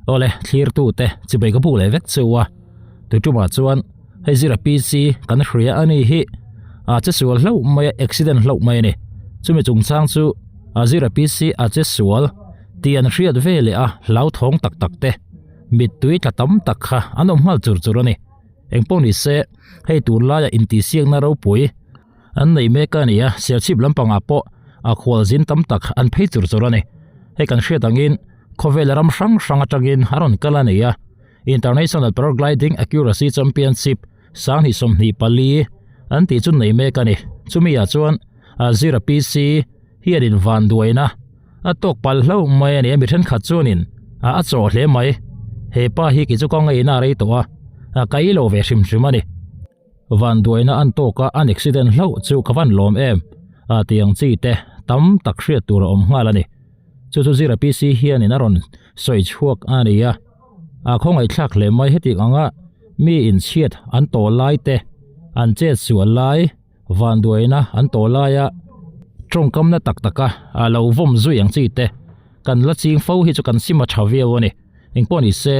Awle, thlirtute chibai ka buk leh vek cheu a, tuitumah chuan hei zira PC kan hria a ni hi a che sual hlauh mai a, accident hlauh mai a ni. Chumi chungchang chu a zira PC a che sual tih an hriat ve leh a hlauthawng tak tak te mittui tla tam tak kha an awm nghal chur chur a ni. Engpawh ni se, hei tunlaia intihsiakna ropui An nei mek a ni a, Serchhip lampangah pawh a khualzin tam tak an phei chur chur a ni. Hei kan hriat angin khawvel ram hrang hrang atangin a rawn kal a ni a, International Paragliding Accuracy Championship 2024 an tih chu nei mek a ni. Chumi ah chuan a zira PC hianin vanduaina a tawk palh hlauh mai a ni a, mi thenkhat chuanin a chawh hle mai. He pa hi kei chu ka ngaihna a rei tawh a, ka ei lo ve hrim hrim a ni. Vanduaina an tawk a, an accident hlauh chu ka van lawm em? A ti ang chi te tam tak hriat tur a awm nghal a ni. Chu chu Zira PC hianin a rawn sawi chhuak a ni a, a khawngaihthlak hle mai heti anga mi inchhiat an tawh lai te, an chet sual lai, vanduaina an tawh laia tawngkamna tak taka a lo vawm zui ang chi te kan la ching fo hi chu kan sim a tha viau a ni. Engpawh ni se,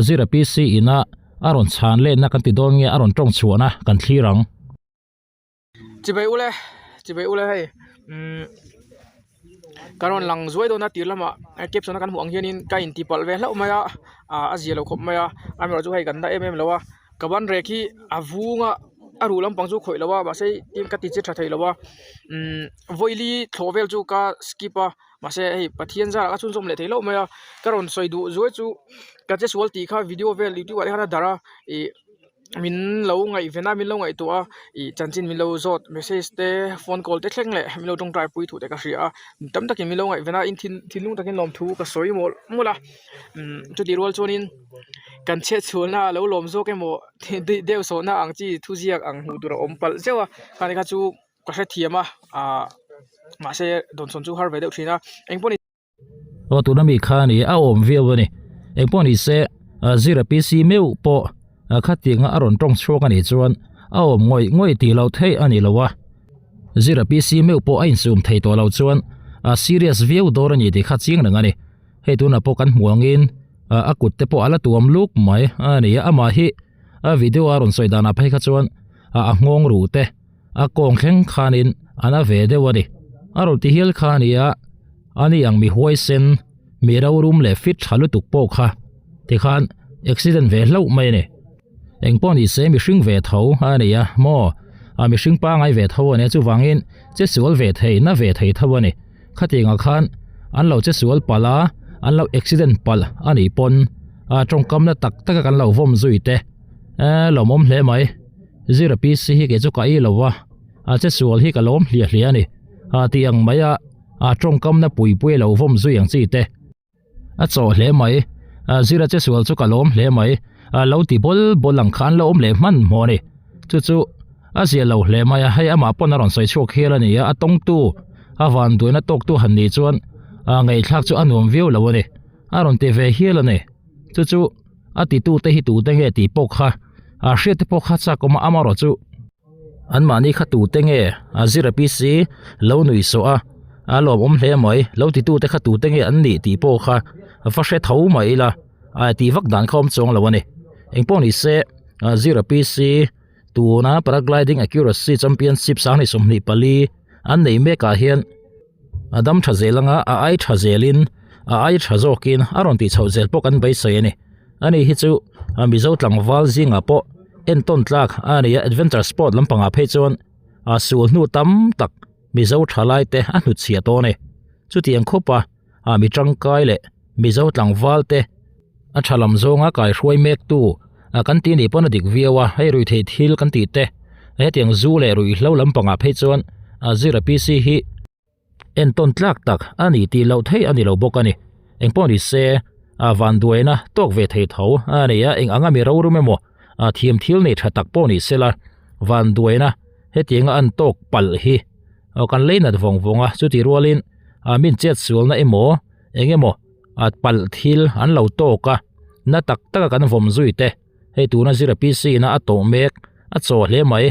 Zira PC ina A rawn chhan letna kan ti dawn nge a rawn tawng chhuahna kan thlir ang. Chibai ule, chibai ule hei umm ka rawn lang zuai dawn a tir lamah caption a kan hmuh ang hianin ka inti palh ve hlauh mai a ah a zia lo khawp mai a amaherawhchu chu hei kan la em em lo a ka ban rek hi a vung a a ruh lampang chu khawih lo a mahse tin ka ti che tha thei lo a umm vawili thlawh vel chu ka skip a. Mahse hei Pathian zarah ka chhunzawm leh thei hlauh mai a, ka rawn sawi duh zuai chu ka che sual tih kha video vel youtube ah te khan a darh a ih min lo ngaihven a min lo ngaihtuah a ih chanchin min lo zawt message te phone call te thleng leh min lo tawngtai pui thu te ka hria a tam takin min lo ngaihven a in thin thinlung takin lawmthu ka sawi mawlh mawlh a umm chutih rual chuanin kan chhiatchhuahna a lo lawm zawk emaw deuh sawhna ang chi thuziak ang hmuh tur a awm palh zeuh a khani kha chu. Ka hrethiam a ah mahse dawnsawn chu har ve deuh thin a engpawh ni. Aw tuna mi kha a ni a awm viau a ni engpawh ni se zira PC meuh pawh khatianga a rawn tawng chhuak a nih chuan a awm ngawih ngawih tih loh theih a ni lo a zira PC meuh pawh a insum thei tawh lo chuan a serious viau dawn a ni tih kha chiang reng a ni hei tunah pawh kan hmu angin a kut te pawh a la tuam luk mai a ni a amah hi a video a rawn sawi danah phei kha chuan a nghawng ruh te. A kawng thleng khanin a na ve deuh a ni. A rawn ti hial kha a ni a, ani ang mi huaisen, mi rorum leh fit tha lutuk pawh kha tikhan accident ve hlauh mai a ni. Engpawh ni se mihring ve tho a ni a maw? A mihring pangai ve tho a ni a, chuvangin che sual ve thei, na ve thei tho a ni. Khatiangah khan an lo che sual palh a, an lo accident palh a nih pawn a tawngkamna tak taka kan lo vawm zui te lawmawm hle mai. Zira PC hi kei chu ka ei lo a, a che sual hi ka lawm hliah hliah a ni. A tih ang mai a, a tawngkamna pui pui a lo vawm zui ang chi te. A chawh hle mai, a Zira che sual chu ka lawm hle mai, a lo ti bawl bawl ang khan la awm leh hman hmawh a ni. Chu chu a zia lo hle mai a, hei amah pawn a rawn sawi chhuak hial a ni a, a tawngtu, a vanduaina tawktu han nih chuan a ngaihthlak chu a nuam viau lo a ni. A rawn ti ve hial a ni. Chu chu a titute hi tute nge tih pawh kha a hriat te pawh kha chak awm a amarawh chu anmahni kha tute nge a zir a PC lo nui sawh a a lawmawm hle mai lo titute kha tute nge an nih tih pawh kha va hre tho mai ila a tih vak dan kha awm chuang lo a ni engpawh ni se a zir a PC tuna paragliding accuracy championship 2024 an nei mek ah hian. A dam tha zel anga a ai tha zelin a ai tha zawkin a rawn tih chhoh zel pawh kan beisei a ni. Ani hi chu a Mizo tlangval zingah pawh entawn tlak a ni a, adventure sport lampangah phei chuan a sul hnu tam tak Mizo thalai te a hnutchhiah tawh a ni. Chutiang khawpa a mi tangkai leh Mizo tlangval te a tha lam zawnga kaihruai mektu a kan tih nih pawn a dik viau a, hei ruihtheih thil kan tih te hetiang zu leh ruihhlo lampangah phei chuan a zira PC hi entawn tlak tak a ni tih loh theih a ni lo bawk a ni. Engpawh ni se a vanduaina tawk ve thei tho a ni a, eng anga mi rorum emaw a thiam thil nei tha tak pawh ni sela vanduaina hetianga an tawk palh hi kan lei nat vawng vawng a, chutih rualin a min chet sualna emaw eng emaw a palh thil an lo tawk a, na tak tak a kan vawm zui te, hei tuna zira PC na a tawh mek, a chaw hle mai,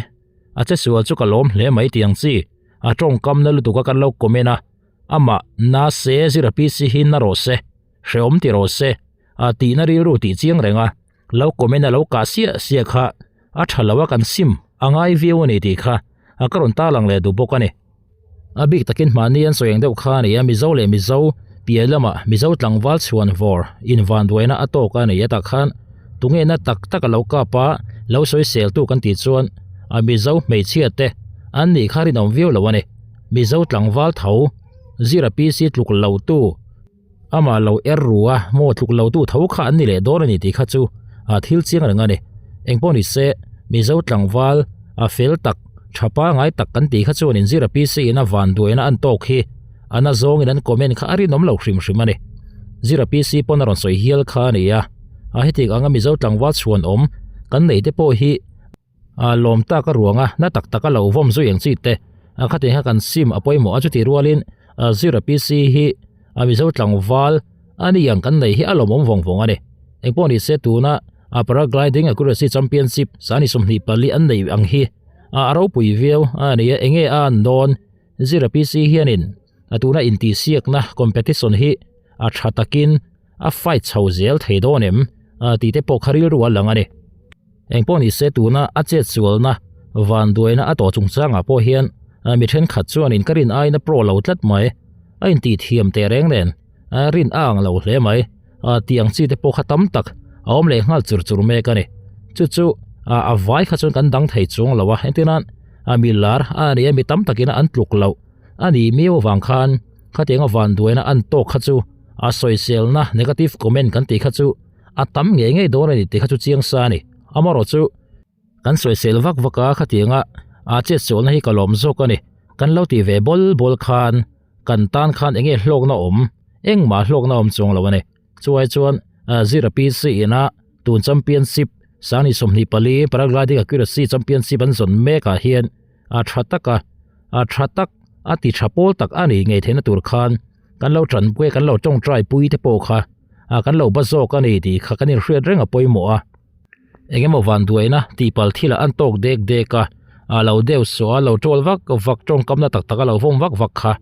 a che sual chu ka lawm hle mai tih ang chi, a tawngkam na lutuk a kan lo comment a, amah na se zira PC hi na rawh se, hreawm ti rawh se. a tihna rilru tih chiang reng a, lo comment a lo kah siah siah kha a tha lo a kan sim a ngai viau a ni tih kha a ka rawn tarlang leh duh bawk a ni. A bik takin mahni an sawi ang deuh kha a ni a, Mizo leh Mizo piah lamah Mizo tlangval chhuan vawr invanduaina a tawk a ni a tah khan tunge na tak tak a lo kap a, lo sawi sel tu kan tih chuan a Mizo hmeichhia te an nih kha rinawm viau lo a ni. Mizo tlangval tho zira PC tluk lo tu Amah lo er ru a, maw tluk lo tu tho kha an ni leh dawn a ni tih kha chu a thil chiang reng a ni. Engpawh ni se, Mizo tlangval a fel tak, tha pangai tak kan tih kha chuan inzir a PC in a van duaina an tawk hi a na zawngin an comment kha a rinawm lo hrim hrim a ni. Zira PC pawn a rawn sawi hial kha a ni a, a heti anga Mizo tlangval chhuan awm kan nei te pawh hi A lawm tak a ruang a, na tak tak a lo vawm zui ang chi te. A khatiang hian kan sim a pawimawh a chuti rualin a zira PC hi a Mizo tlangval a ni ang kan nei hi a lawmawm vawng vawng a ni. Engpawh ni se tuna a Paragliding Accuracy Championship sani 24 an nei ang hi a a ropui viau a ni a, enge a an dawn zira PC hianin a tuna intihsiakna competition hi a tha takin a fight chho zel thei dawn em tih te pawh kha rilru a lang a ni. Engpawh ni se tuna a chet sualna van duaina a tawh chungchangah pawh hian mi thenkhat chuanin ka rin aiin a pro lo tlat mai, a intih thiam teh reng nen rin a ang lo hle mai tih ang chi te pawh kha tam tak a awm leh nghal chur chur mek a ni. Chu chu a vai kha chuan kan dang thei chuang lo a, entirnan mi lar a ni a mi tam takin an tluk loh a nih miau avang khan khatianga van duaina an tawk kha chu a sawiselna negative comment kan tih kha chu a tam ngei ngei dawn a ni tih kha chu chiang sa a ni. Amaherawh chu kan sawisel vak vak a khatianga a chetsualna hi ka lawm zawk a ni. Kan lo tih ve bawl bawl khan kan tan khan eng nge hlawkna awm engmah hlawkna awm chuang lo a ni. Chuai chuan Zira PC ina tun championship sangni 24 paragliding accuracy championship an zawn mek ah hian a tha tak a a tha tak a ti tha pawl tak a ni ngei theihna tur khan kan lo tanpui a kan lo tawngtai pui te pawh kha ah kan lo ba zawk a ni tih kha kan inhriat reng a pawimawh a engemaw van duaina tih pal thil ah an tawk dek dek a ah lo deuh suah a lo tawl vak vak tawngkam na tak tak a lo vawm vak vak kha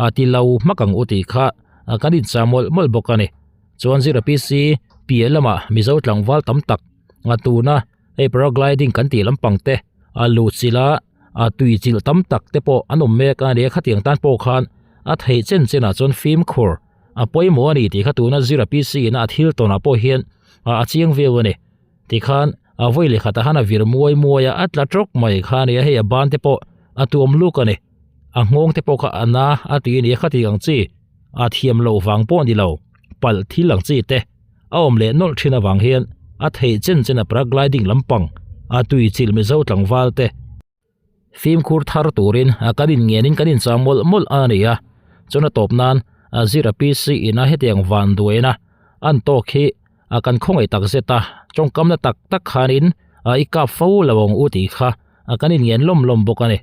ah ti lo hmak ang u tih kha ah kan inchah mawlh mawlh bawk a ni chuan zira PC piah lamah mizo tlangval tam tak a tuna hei paragliding kan tih lampang te a luh chilh a a tui chilh tam tak te pawh an awm mek a ni a khatiang tan pawh khan a theih chen chen ah chuan fimkhur a pawimawh a ni tih kha tuna zira PC in a thil tawn ah pawh hian a chiang viau a ni tikhan a vawi leh khatah khan a vir muai muai a a tla tawk mai kha a ni a hei a ban te pawh a tuam luk a ni a nghawng te pawh kha a na a ti a ni a khatiang ang chi a thiam loh vang pawh a ni lo palh thil ang chi te. A awm leh nawlh thin avang hian a theih chen chen a paragliding lampang a tui chilh Mizo tlangval te fimkhur thar turin a kan in ngenin kan in chang mawlh mawlh a ni a, chuan a tawp nan a zira PC in a hetiang van duaina an tawk hi a kan khawngaih tak zet a, tawngkamna tak tak khanin a i kap fo lo ang u tih kha a kan in ngen lawm lawm bawk a ni.